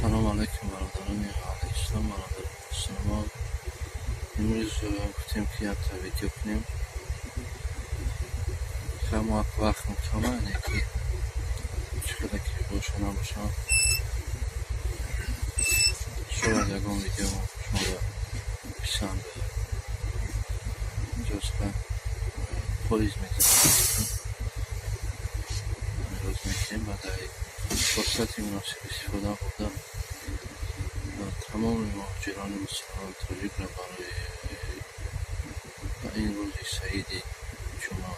Салом алейкум, бародарони аҳли ислом, бародарони мусулмон. Имрӯз гуфтем, ки якта видео кунем. Камак вақтм кама, не ки чӣ хеле ки боша набоша, шояд ягон видео шуморо писанд ояд. Инҷоста поезд мезанад. Имрӯз мекунем, баъд фурсати муносиб истифода бурда, тамоми муҳоҷирони мусулмони тоҷикро барои ин рӯзи саиди ҷумъа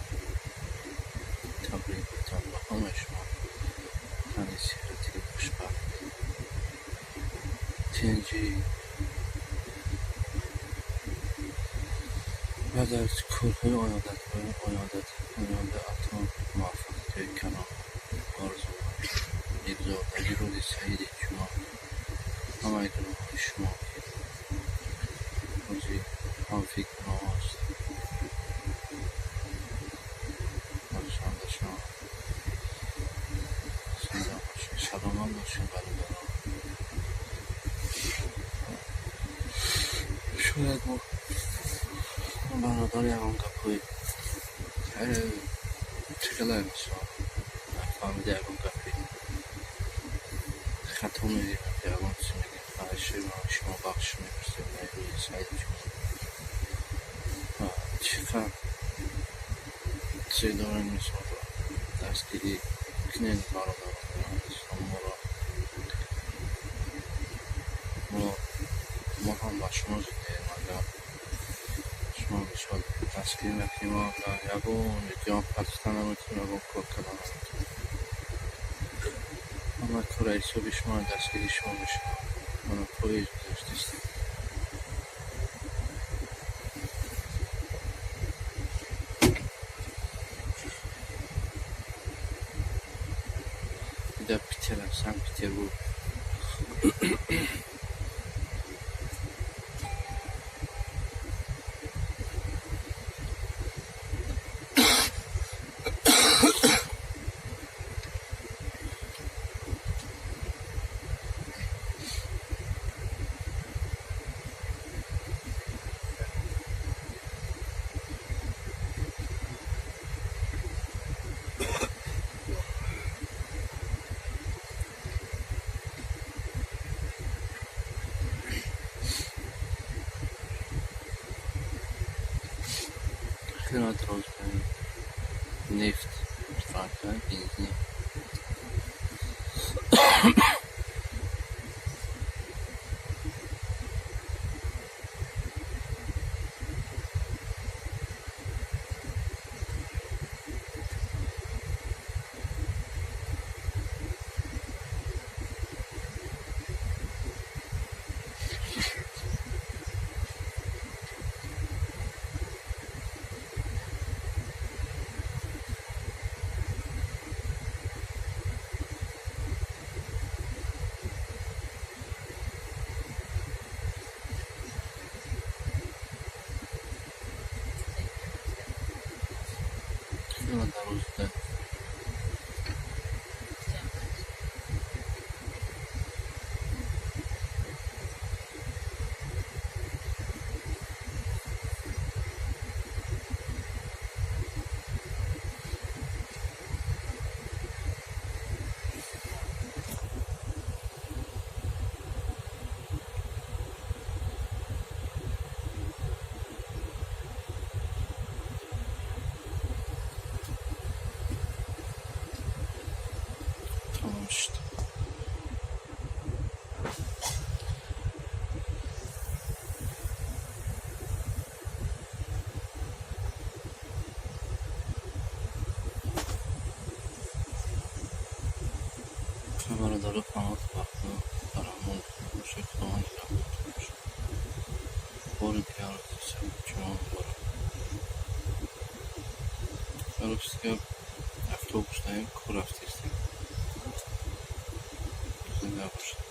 табрик гуфтам. Ба ҳамаи шумо тани сиҳатӣ, хушбахтӣ, тинҷӣ ва дар корҳои ояндаатон муваффақиятҳои калон орзу дорам. Бигзор дар ин рӯзи саиди ҷумъа ҳамаи гуноҳҳои шумо, ки рӯзи ҳамфи гуноҳ аст, бахшанда шавад. Зинда бошед, саломат бошед, бародарон. Шояд мо бародар ягон гапҳои чӣ хеле, мисол, нафаҳмида, ягон гапи хато мегӯем, ягон чиз мегӯем, шумо бахшиш мепурсем. Дар рӯзи саиди ҷумъа чӣ қадр чизе дорем, мисол, дастгирӣ кунед, бародарон ислом. Моро мо ҳам ба шумо зиндаем. Агар шумо, мисол, дастгирӣ накунед, мо ягон видеоам партофта наметавонем, ягон кор карда наметавонем. Ҳама кор ҳисоби шумо, дастгирии шумо мешавад. Мана, поезд гузаштистем. Ида Питер, Санкт Петербург. Хеле дароз нефт, бензин. Хеле дароз. Тамом шуд. Бародаро, ҳамат вақту дар амон бошед, Худованд нигаҳбонтон бошад. Бори дигар рӯзи саиди ҷумъа муборак. Рости гап, автобус даем, кор рафтистем. Зинда бошед.